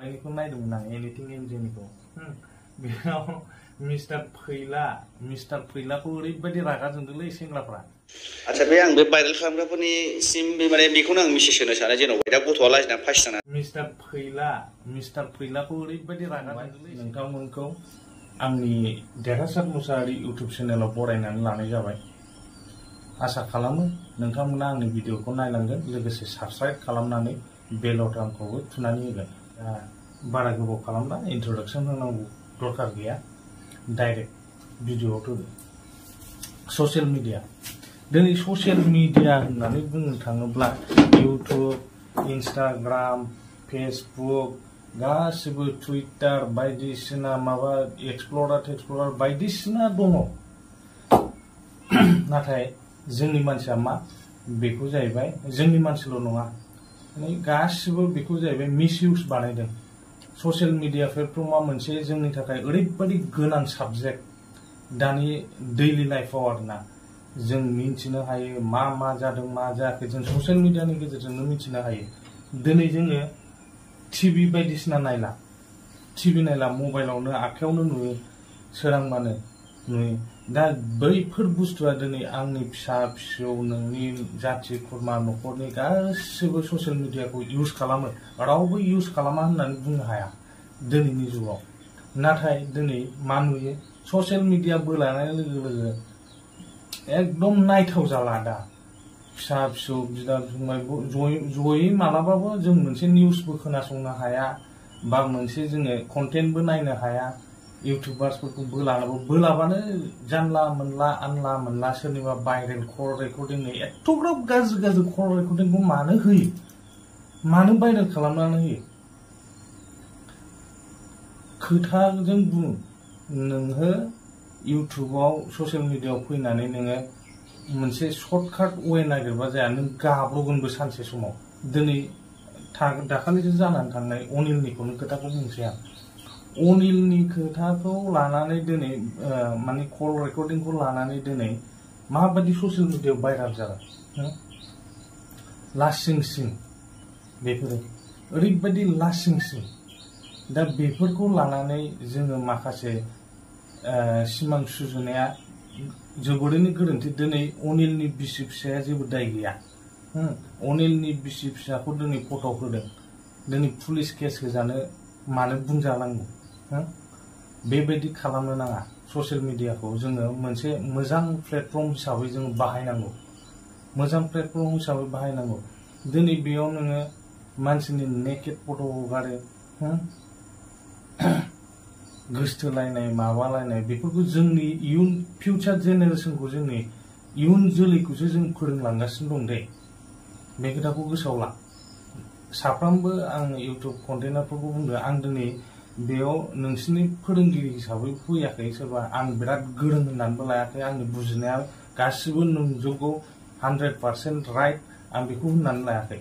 बानायनायखौ नायदोंमोन आं एनिथिं एमजेनिखौ बेयाव मिस्टार फैलाखौ ओरैबायदि रागा जोंदोंलै सेंग्राफ्रा। आच्छा बे आं बे भाइरेल खालामग्राफोरनिसिम माने बेखौनो आं मेसेज होनो सानो जेनेबा दा गथ'आ लाजिना फासि जाना मिस्टार फैलाखौ ओरैबायदि रागा जोंदोंलै नोंथांमोनखौ आंनि देरहासार मुसाहारि इउटुब चेनेलाव बरायनानै लानाय जाबाय। आसा खालामो नोंथांमोना आंनि भिडिअखौ नायलांगोन लोगोसे साबस्क्राइब खालामनानै बेल बटनखौबो थुनानै होगोन। बारा गोबाव खालामला इन्ट्रडक्सन होनांगौ दरकार गैया डाइरेक्ट भिडिअआव थुदो। ससियेल मिडिया दिनै ससियेल मिडिया होननानै बुंनो थाङोब्ला इउटुब इन्स्टाग्राम फेसबुक गासिबो टुइटार बायदिसिना माबा एक्सप्लरार बायदिसिना दङ। नाथाय जोंनि मानसिया मा बेखौ जाहैबाय जोंनि मानसिल' नङा माने गासिबो बेखौ जाहैबाय मिसइउज बानायदों। ससियेल मिडिया प्लेटफर्मा मोनसे जोंनि थाखाय ओरैबायदि गोनां साबजेक्ट दानि दैलि लाइफआव आरोना जों मिन्थिनो हायो मा जादों मा जायाखै जों ससियेल मिडियानि गेजेरजोंनो मिन्थिनो हायो। दिनै जोङो टिभि बायदिसिना नायला मबाइलावनो आखायावनो नुयो सोरांबानो नुयो। दा बैफोर बुस्थुआ दिनै आंनि फिसा फिसौ नोंनि जाथि खुरमा न'खरनि गासिबो ससियेल मिडियाखौ इउज खालामो रावबो इउज खालामा होननानै बुंनो हाया दिनैनि जुगाव। नाथाय दिनै मा नुयो ससियेल मिडिया बोलानाय लोगो लोगो एकदम नायथाव जाला दा फिसा फिसौ बिदा फंबाय जयै मालाबाबो जों मोनसे निउसबो खोनासंनो हाया बा मोनसे जोङो कन्टेन्टबो नायनो हाया। इउटुबार्सफोरखौ बोलाबानो जानला मोनला सोरनिबा भाइरेल कल रेकर्डिं एथ'ग्राब गाज्रि कल रेकर्डिंखौ मानो होयो मानो भाइरेल खालामनानै होयो। खोथाजों बुं नोङो इउटुबाव ससियेल मिडियाआव फैनानै नोङो मोनसे सर्टकाट वे नागिरबा जाया नों गाब्र'गोनबो सानसे समाव। दिनै दाखालिसो जानानै थांनाय अनिलनिखौनो खोथाखौ बुंसै आं। अनिलनि खोथाखौ लानानै दिनै माने कल रेकर्डिंखौ लानानै दिनै माबायदि ससियेल मिडियाआव भाइराल जागोन लासिंसिं बेफोरो ओरैबायदि लासिंसिं। दा बेफोरखौ लानानै जोङो माखासे सिमां सुजुनाया जोबोरैनो गोरोन्थि। दिनै अनिलनि बिसि फिसाया जेबो दाय गैया। अनिलनि बिसि फिसाखौ दिनै फट' होदों दिनै पुलिस केस होजानो मानो बुंजानांगौ। बेबायदि खालामनो नाङा। ससियेल मिडियाखौ जोङो मोनसे मोजां प्लेटफर्म हिसाबै जोङो बाहायनांगौ दिनै बेयाव नोङो मानसिनि नेकेड फट' हगारो गोसथोलायनाय माबालायनाय बेफोरखौ जोंनि इयुन फिउचार जेनेरेसनखौ जोंनि इयुन जोलैखौसो जों फोरोंलांगासिनो दं दे बे खोथाखौ गोसोआव ला। साफ्रोमबो आं इउटुब कन्टेन्टारफोरखौ बुंदों आं दिनै बेयाव नोंसिनि फोरोंगिरि हिसाबै फैयाखै सोरबा आं बिराद गोरों होननानैबो लायाखै आंनि बुजिनाया गासिबो नंजोबगौ 100% राइट आं बेखौ होननानै लायाखै।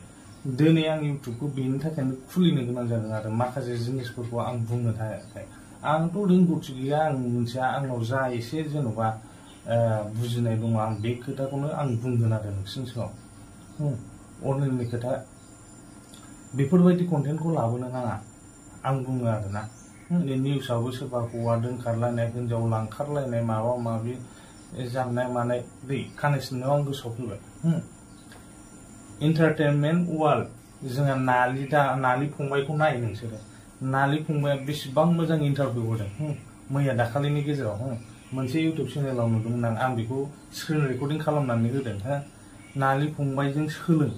दिनै आं इउटुबखौ बेनि थाखायनो खुलिनो गोनां जादों आरो माखासे जिनिसफोरखौ आं बुंनो थाखाय आंथ' रोंगौथि गैया आं मिथिया आंनाव जा एसे जेन'बा बुजिनाय दङ आं बे खोथाखौनो आं बुंगोन आरो नोंसिनि सिगाङाव। अनिलनि खोथा बेफोरबायदि कन्टेन्टखौ लाबोनो नाङा आं बुङो आरोना। निउसावबो सोरबा हौवा दोनखारलायनाय हिनजाव लांखारलायनाय माबा माबि जानाय मानाय दै कानेक्सनाव आं गोसोआव फैबाय। एन्टारटेनमेन्ट वार्ल्ड जोंहा नालि फंबायखौ नाय नोंसोरो नालि फंबाया बेसेबां मोजां इन्टारभिउ होदों मैया दाखालिनि गेजेराव मोनसे इउटुब चेनेलाव नुदोंमोन आं बेखौ स्क्रिन रेकर्डिं खालामनानै होदों। नालि फंबायजों सोलों।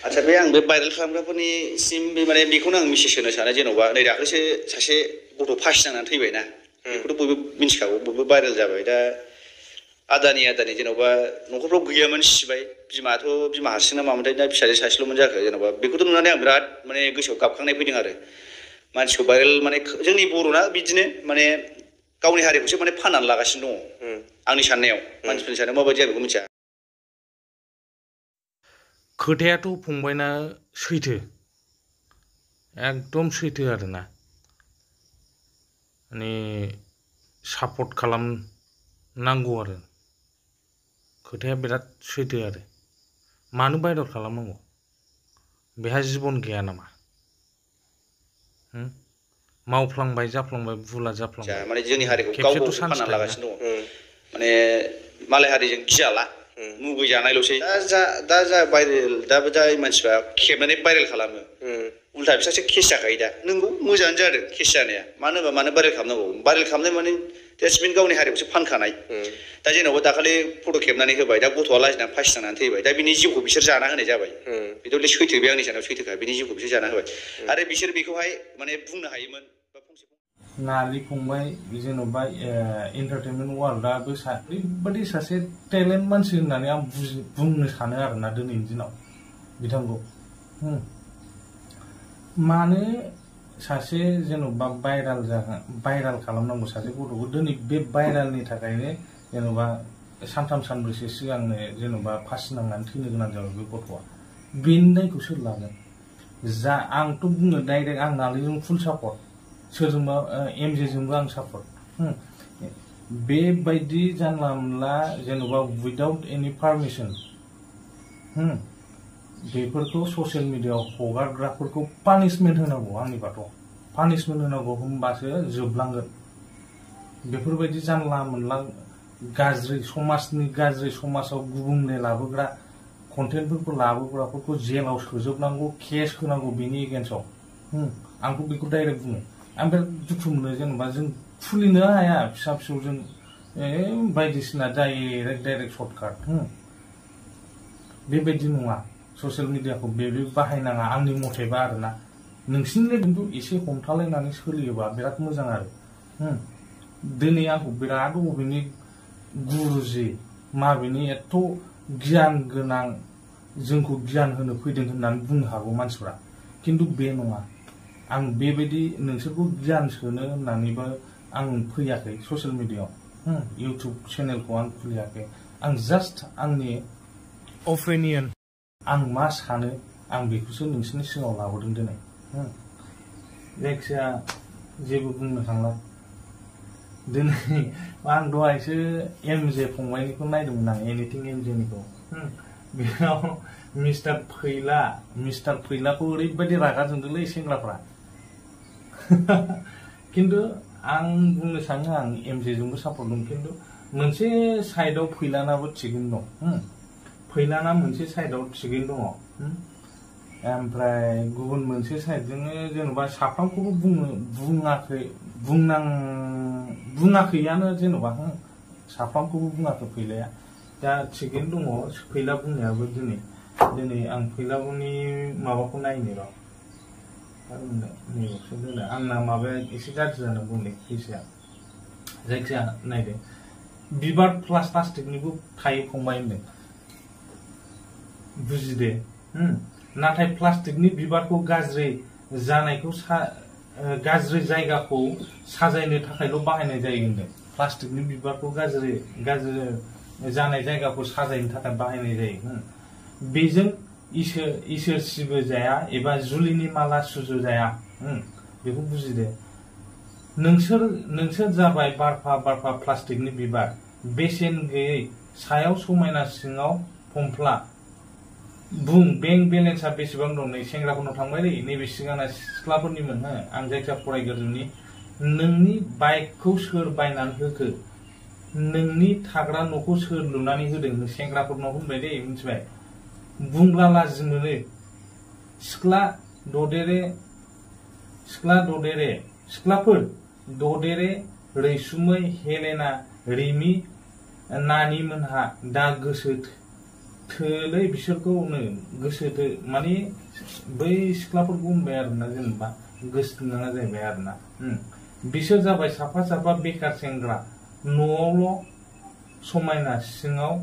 आच्छा बे आं बे भाइरेल खालामग्राफोरनिसिम माने बेखौनो आं मेसेज होनो सानो जेनेबा नै दाख्लैसो सासे गथ' फासि जानानै थैबायना बेखौथ' बयबो मिथिखागौ बयबो भाइरेल जाबाय। दा आदानि जेनेबा न'खरफ्राव गैयामोन सिबाय बिमा हारसिंना मामोनथाय दा फिसाजो सासेल'मोन जाखो जेनेबा बेखौथ' नुनानै आं बिराद माने गोसोआव गाबखांनाय फैदों आरो मानसिखौ भाइरेल माने जोंनि बर'ना बिदिनो माने गावनि हारिखौसो माने फाननानै लागासिनो दङ आंनि साननायाव मानसिफोरनि साननायाव माबायदि आं बेखौ मिथिया। खोथायाथ' फंबायना सैथो एकदम सैथो आरोना माने सापर्ट खालामनांगौ आरो खोथाया बिराद सैथो आरो मानो भाइरेल खालामनांगौ बेहा जिबन गैया नामा मावफ्लांबाय जाफ्लांबाय भुला जाफ्लांबाय माने जोंनि हारिखौ गाव गाव फानना लागासिनो दङ माने मालाय हारिजों गियाला मुगै जानायल'सै दा जा भाइरेल दा जाय मानसिफ्रा खेबनानै भाइरेल खालामो उल्था बिसोरसो केस जाखायो दा नंगौ मोजाङानो जादों केस जानाया मानो होनबा मानो भाइरेल खालामनांगौ भाइरेल खालामनाय माने डेस्टबिन गावनि हारिखौसो फानखानाय दा जेन'बा दाखालि फट' खेबनानै होबाय दा गथ'आ लाजिनानै फासि जानानै थैबाय दा बिनि जिउखौ बिसोर जाना होनाय जाबाय बेथ' सैथो बे आंनि सानाव सैथोखा बिनि जिउखौ बिसोर जाना होबाय आरो बिसोर बेखौहाय माने बुंनो हायोमोन बा फंसे नालि फंबाय जेन'बा एन्टारटेनमेन्ट वार्ल्डआबो ओरैबायदि सासे टेलेन्ट मानसि होननानै आं बुंनो सानो आरोना दिनैनि दिनाव बिथांखौ मानो सासे जेन'बा भाइराल खालामनांगौ सासे गथ'खौ दिनै बे भाइरालनि थाखायनो जेन'बा सानथाम सानब्रैसो सिगांनो जेन'बा फासि नांनानै थैनो गोनां जाबाय बे गथ'आ बेनि दायखौ सोर लागोन आंथ' बुङो डाइरेक्ट आं नालिजों फुल सापर्ट सोरजोंबा एमजेजोंबो आं सापर्ट बेबायदि जानला मोनला जेन'बा उइदाउट एनि पारमिसन बेफोरखौ ससियेल मिडियायाव हगारग्राफोरखौ पानिशमेन्ट होनांगौ आंनिबाथ' पानिशमेन्ट होनांगौ होमबासो जोबलांगोन बेफोरबायदि जानला मोनला गाज्रि समाजाव गुबुंले लाबोग्रा कन्टेन्टफोरखौ लाबोग्राफोरखौ जेलाव सोजोबनांगौ केस होनांगौ बेनि एगेन्स्टआव आंथ' बेखौ डाइरेक्ट बुङो आं बिराद दुखु मोनो जेनेबा जों खुलिनो हाया फिसा फिसौजों बायदिसिना डाइरेक्ट सर्टकाट बेबायदि नङा ससियेल मिडियाखौ बेबो बाहायनाङा आंनि मथेबा आरोना नोंसिनि खिन्थु एसे हमथालायनानै सोलियोबा बिराद मोजां आरो दिनै आंखौ बिराद बबेनि गुरुजि माबेनि एथ' गियान गोनां जोंखौ गियान होनो फैदों होननानै बुंनो हागौ मानसिफ्रा खिन्थु बे नङा आं बेबायदि नोंसोरखौ गियान सोनो होननानैबो आं फैयाखै ससियेल मिडियायाव इउटुब चेनेलखौ आं खुलियाखै आं जास्ट आंनि अपिनियन आं मा सानो आं बेखौसो नोंसोरनि सिगाङाव लाबोदों दिनै जायखिजाया जेबो बुंनो थांला दिनै आं दहायसो एमजे फंबायनिखौ नायदोंमोन आं एनिथिं एमजेनिखौ बेयाव मिस्टार फैलाखौ ओरैबायदि रागा जोंदोंलै सेंग्राफ्रा खिन्थु आं बुंनो सानो आं एमजेजोंबो सापर्ट दं खिन्थु मोनसे साइडआव फैलानाबो थिगैनो दं फैलाना मोनसे साइडआव थिगैनो दङ ओमफ्राय गुबुन मोनसे साइडजोंनो जेन'बा साफ्रामखौबो बुङाखैयानो जेन'बा साफ्रामखौबो बुङाखै फैलाया दा थिगैनो दङ फैला बुंनायाबो दिनै आं फैलानि माबाखौ नायनो र' नैबावसो दोनो आंना माबाया एसे गाज्रि जाना बुंदों फैसाया जायखिया नायदो बिबार प्लास्टिकनिबो थायो फंबाय होनदों बुजिदे नाथाय प्लास्टिकनि बिबारखौ गाज्रि जायगाखौ साजायनो थाखायल' बाहायनाय जायो होनदों प्लास्टिकनि बिबारखौ गाज्रि जानाय जायगाखौ साजायनो थाखाय बाहायनाय जायो बेजों इसोर सिबिजाया एबा जुलिनि माला सुजुजाया बेखौ बुजिदे नोंसोर जाबाय बारफा प्लास्टिकनि बिबार बेसेन गैयै सायाव समायना सिङाव फमफ्ला बुं बेंक बेलेन्सआ बेसेबां दं नै सेंग्राफोरनाव थांबाय दै नैबे सिगांना सिख्लाफोरनिमोन आं जायखिया फरायग्रोनि नोंनि बाइकखौ सोर बायनानै होखो नोंनि थाग्रा न'खौ सोर लुनानै होदों सेंग्राफोरनाव होनबाय दै मिथिबाय बुंब्ला लाजि मोनो सिख्लाफोर ददेरे रैसुमै हेलेना रिमि नानि मोनहा दा गोसो थोलै बिसोरखौनो गोसो माने बै सिख्लाफोरखौ होनबाय आरोना जेनेबा गोसो नङा जाहैबाय आरोना बिसोर जाबाय साफा बेखार सेंग्रा न'आवल' समायना सिङाव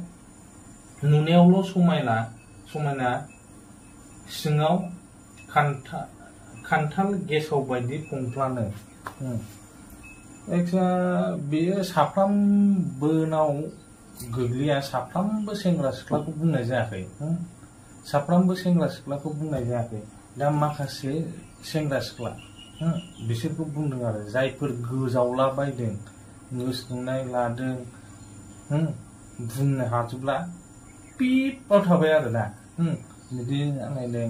नुनायावल' समायना सिङाव खान्थाल गेसाव बायदि फंफ्लानो जायखिया बेयो साफ्रामबोनाव गोग्लैया साफ्रामबो सेंग्रा सिख्लाखौ बुंनाय जायाखै दा माखासे सेंग्रा सिख्ला बिसोरखौ बुंदों आरो जायफोर गोजावला बायदों गोसोखांनाय लादों बुंनो हाजोबला पिपआव थाबाय आरोना बिदि नायदों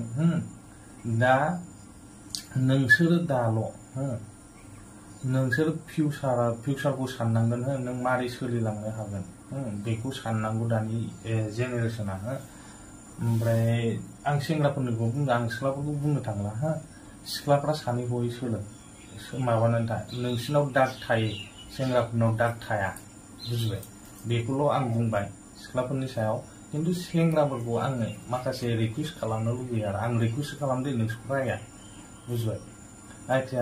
दा नोंसोरो दाल' नोंसोर फिउचारखौ साननांगोन नों मारै सोलिलांनो हागोन बेखौ साननांगौ दानि जेनेरेशना ओमफ्राय आं सेंग्राफोरनिखौ बुंदों आं सिख्लाफोरखौ बुंनो थांला सिख्लाफ्रा सानै हयै सोलों माबानानै था नोंसिनाव दाग थायो सेंग्राफोरनाव दाग थाया बुजिबाय बेखौल' आं बुंबाय सिख्लाफोरनि सायाव खिन्थु सेंग्राफोरखौ आङो माखासे रिकुवेस्ट खालामनो लुबैयो आरो आं रिकुवेस्ट खालामदो नोंसोरखौ राया बुजिबाय आच्छा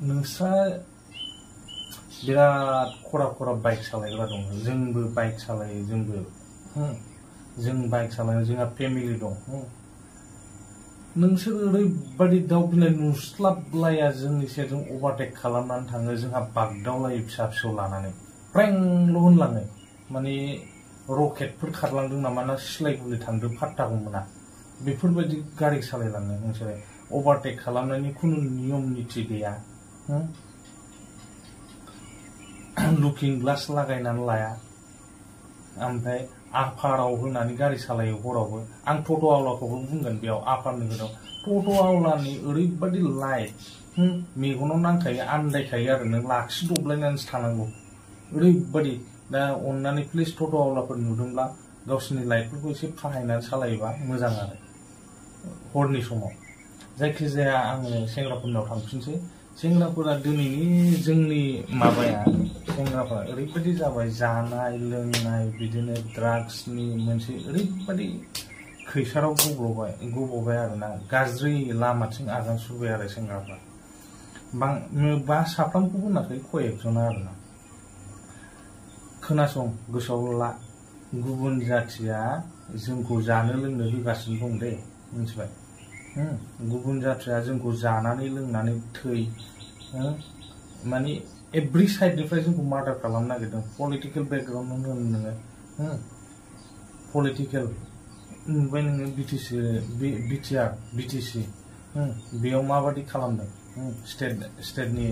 नोंस्रा बिराद खरा बाइक सालायग्रा दं जोंबो बाइक सालायो जों बाइक सालायो जोंहा फेमिलि दं नोंसोर ओरैबादि दाउ बिलाइ नुस्लाबलाया जोंनि सेरजों अभारटेक खालामनानै थाङो जोंहा बागदावलायो फिसा फिसौ लानानै फ्रेंल' होनलाङो माने रकेटफोर खारलांदों नामा ना सिलाय गुलि थांदों फात्ताखौ मोना बेफोरबायदि गारि सालायलाङो नोंसोरो अभारटेक खालामनायनि खुनु नियम निथि गैया लुकिं ग्लास लागायनानै लाया ओमफ्राय आफाराव होनानै गारि सालायो हरावबो आं टट' आवलाखौबो बुंगोन बेयाव आफारनि खोथायाव टट' आवलानि ओरैबादि लाइट मेगनाव नांखायो आन्दायखायो आरो नों लाखि दब्लायनानैसो थानांगौ ओरैबादि दा अननानै प्लिज टट' आवलाफोर नुदोंब्ला गावसोरनि लाइटफोरखौ एसे फाहायनानै सालायोबा मोजां आरो हरनि समाव जायखिजाया आङो सेंग्राफोरनाव थांफिनसै सेंग्राफोरा दिनैनि जोंनि माबाया सेंग्राफोरा ओरैबादि जाबाय जानाय लोंनाय बिदिनो ड्राग्सनि मोनसे ओरैबादि खैसाराव गब'बाय आरोना गाज्रि लामाथिं आगान सुरबाय आरो सेंग्राफ्रा बा साफ्रोमखौ बुङाखै कयेकजना आरोना खोनासं गोसोआव ला गुबुन जाथिया जोंखौ जानो लोंनो होगासिनो दं दे मिथिबाय गुबुन जाथिया जोंखौ जानानै लोंनानै थै माने एभ्रि साइडनिफ्राय जोंखौ मार्डार खालामनो नागिरदों पलिटिकेल बेकग्राउन्ड होन नोङो पलिटिकेल नुबाय नोङो बिटिसि बेयाव माबादि खालामदों स्टेटनि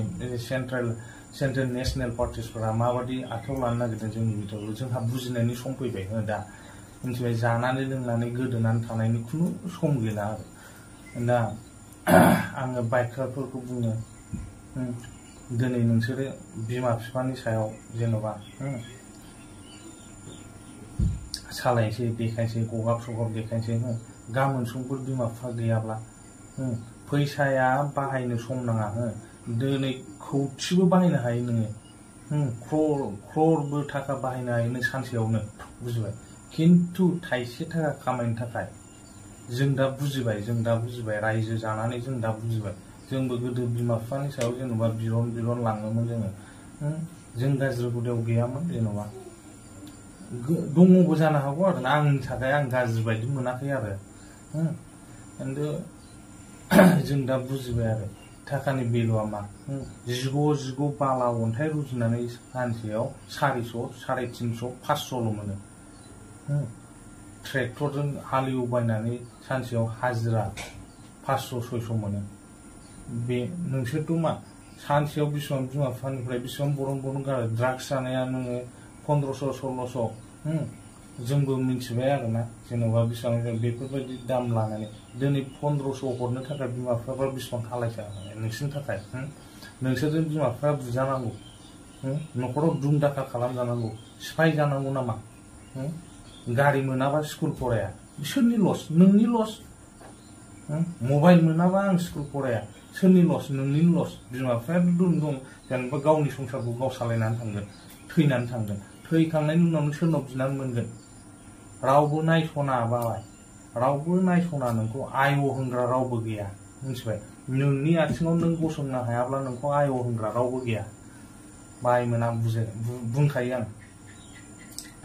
सेन्ट्रेल नेशनेल पार्टिसफोरा माबादि आखायाव लानो नागिरदों जोंनि बिथोराव जोंहा बुजिनायनि सम फैबाय दा मिथिबाय जानानै लोंनानै गोदोनानै थानायनि खुनु सम गैला आरो दा आङो बाइकारफोरखौ बुङो दिनै नोंसोरो बिमा बिफानि सायाव जेन'बा सालायनोसै देखायनोसै गगाब सगाब देखायनोसै गाबोन समफोर बिमा बिफा गैयाब्ला फैसाया बाहायनो सम नाङा दिनै खौथिबो बाहायनो हायो नोङो क्ररबो थाखा बाहायनो हायो नों सानसेयावनो बुजिबाय खिन्थु थाइसे थाखा खामायनो थाखाय जों दा बुजिबाय रायजो जानानै जों दा बुजिबाय जोंबो गोदो बिमा बिफानि सायाव जेन'बा बिरन लाङोमोन जों गाज्रि हुदायाव गैयामोन जेन'बा दङबो जानो हागौ आरोना आंनि थाखाय आं गाज्रि बायदि मोनाखै आरो खिन्थु जों दा बुजिबाय आरो थाखानि भेलुआ मा जिग' बाला अन्थाइ रुजुनानै सानसेयाव 400 350 500ल' मोनो ट्रेक्टरजों हालेवबायनानै सानसेयाव हाजिरा 500 600 मोनो बे नोंसोरथ' मा सानसेयाव बेसेबां बिमा बिफानिफ्राय बेसेबां बरन गारो ड्राग्स जानाया नोङो 1500 1600 जोंबो मिथिबाय आरोना जेन'बा बेसेबां बेफोरबायदि दाम लानानै दिनै 1500 हरनो थाखाय बिमा बिफाफ्रा बेसेबां खालायसा नोंसोरनि थाखाय नोंसोरजों बिमा बिफाया बुजानांगौ न'खराव दुम दाखा खालामजानांगौ सिफाय जानांगौ नामा गारि मोनाबा स्कुल फराया सोरनि लस नोंनि लस मबाइल मोनाबा आं स्कुल फराया सोरनि लस नोंनि लस बिमा बिफाया दं जेनेबा गावनि संसारखौ गाव सालायनानै थांगोन थैनानै थांगोन थैखांनायनि उनाव नों सोरनाव बिनानै मोनगोन रावबो नायस'ना बाबाय रावबो नायस'ना नोंखौ आय' होनग्रा रावबो गैया मिथिबाय नोंनि आथिङाव नों गसंनो हायाब्ला नोंखौ आय' होनग्रा रावबो गैया बायमोन आं बुंखायो आं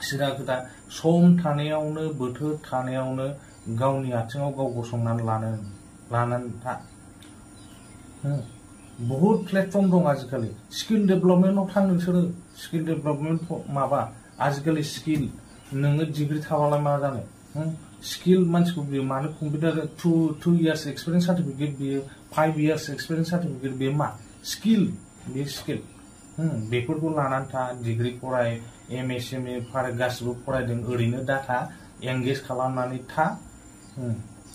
सिदा खोथा सम थानायावनो बोथोर थानायावनो गावनि आथिङाव गाव गसंनानै लानानै था बहुत प्लेटफर्म दं आजिखालि स्किल डेभेलपमेन्टआव थां नोंसोरो स्किल डेभेलपमेन्ट माबा आजिखालि स्किल नोङो डिग्री थाबालाय मा जानो स्किल मानसिखौ बियो मानो कम्पिउटार 2 years एक्सपिरियेन्स सार्टिफिकेट बियो 5 years एक्सपिरियेन्स सार्टिफिकेट बियो मा स्किल बे स्किल बेफोरखौ लानानै था डिग्री फराय MA गासिबो फरायदों ओरैनो दा था एंगेज खालामनानै था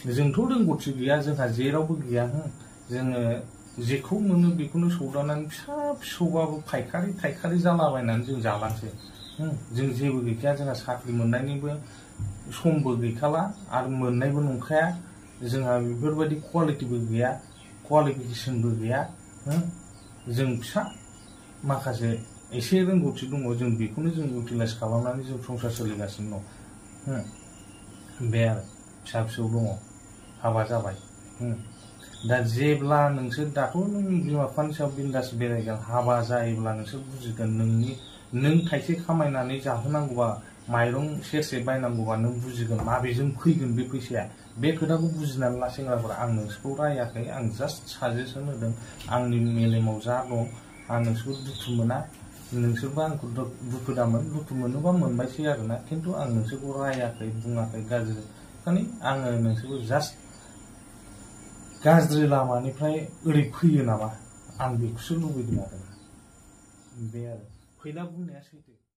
जोंथ' रोंगौथि गैया जोंहा जेरावबो गैया जोङो जेखौ मोनो बेखौनो सौदानानै फिसा फिसौबाबो फायखारि थायखारि जालाबायनानै जों जालांसै जों जेबो गैखाया जोंहा साख्रि मोननायनिबो समबो गैखाला आरो मोननायबो नंखाया जोंहा बेफोरबायदि क्वालिटिबो गैया क्वालिफिकेसनबो गैया जों फिसा माखासे एसे रोंगौथि दङ जों बेखौनो जों इउटिलाइज खालामनानै जों संसार सोलिगासिनो दं बे आरो फिसा फिसौ दङ हाबा जाबाय दा जेब्ला नोंसोर दाथ' नों बिमा बिफानि सायाव बिन्दास बेरायगोन हाबा जायोब्ला नोंसोर बुजिगोन नों थाइसे खामायनानै जाहोनांगौबा माइरं सेरसे बायनांगौबा नों बुजिगोन माबेजों फैगोन बे फैसाया बे खोथाखौ बुजिनानै ला सेंग्राफोरा आं नोंसोरखौ रायाखै आं जास्ट साजेसन होदों आंनि मेलेमाव जा दं आं नोंसोरखौ दुखु मोना नोंसोरबो आंखौ दुखु दामोन दुखु मोनोबा मोनबायसै आरोना खिन्थु आं नोंसोरखौ रायाखै बुङाखै गाज्रि माने आङो नोंसोरखौ जास्ट गाज्रि लामानिफ्राय ओरै फैयो नामा आं बेखौसो लुबैदों आरो बे आरो फैना बुंनाया सैथो